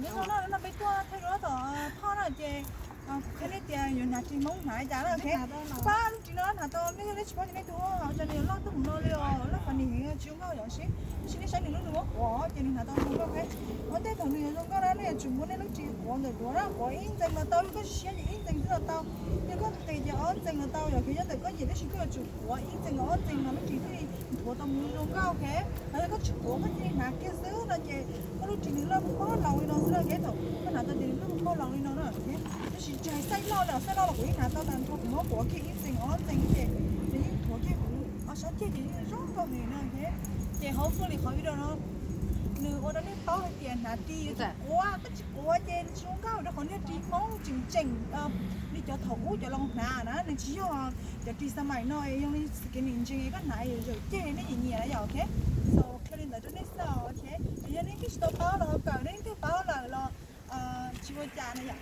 Nyob zoo no, no peb tuaj thaij duab tom phoj no ces kuv qhia nej tias yuav hnav ris Hmoob hnav li cas na, ok. Pab lub ris no hnav tau, nej yog nej tsis paub ces nej tus ua hauv cov nws yuav loj tuaj mus no li os, loj fas nis heev tsis zoo nkauj yom, tab sis nej saib nws lub nws muab quav ces nws hnav tau zoo nkauj thiab. Ua ntej thaum nws yuav zoo nkauj na nej yuav tsum muab nej lub ris quav ntawm duav na, quav ib ntxees los tau, koj siab ces ib ntxees xwb los tau. Yog koj nqis ces ob ntxees los tau yom, ok, nyob ntawm koj nyiam tab sis koj yuav tsum quav ib ntxees los ob ntxees no lub ris thiaj li nthuav tau mus zoo nkauj, ok. Hos yog koj tsis quav koj cia li hnav kiag xwb no ces koj lub ris nws loj poob laus li no xwb na, ok. Thaum koj hnav tau ces nws loj poob laus li no na, ok. Tab sis tsis hais xaij loj li os, xaij loj los kuv yeej hnav tau tas nrho, kuv muab quav kiag ib ntxees ob ntxees ces nws yeej nthuav kiag kuv ob sab ceg ces yeej zoo nkauj heev na, ok. Ces hopefully qhov video no nws ua rau nej paub hais tias hnav ris yuav tsum quav, koj tsis quav ces tsis zoo nkauj rau qhov nej ris Hmoob tseem tseem li cov thaum ub cov laus hnav na, nws tsis yog cov ris xav maim no, yog li skinny jeans koj hnav yuav zawm ceg nej nyiam nyiam na yom, ok. So qhia li ntawd rau nej xwb, ok. Yog nej twb tsis tau paub los ho kawm, nej twb paub lawm los tsis ua cas na yom.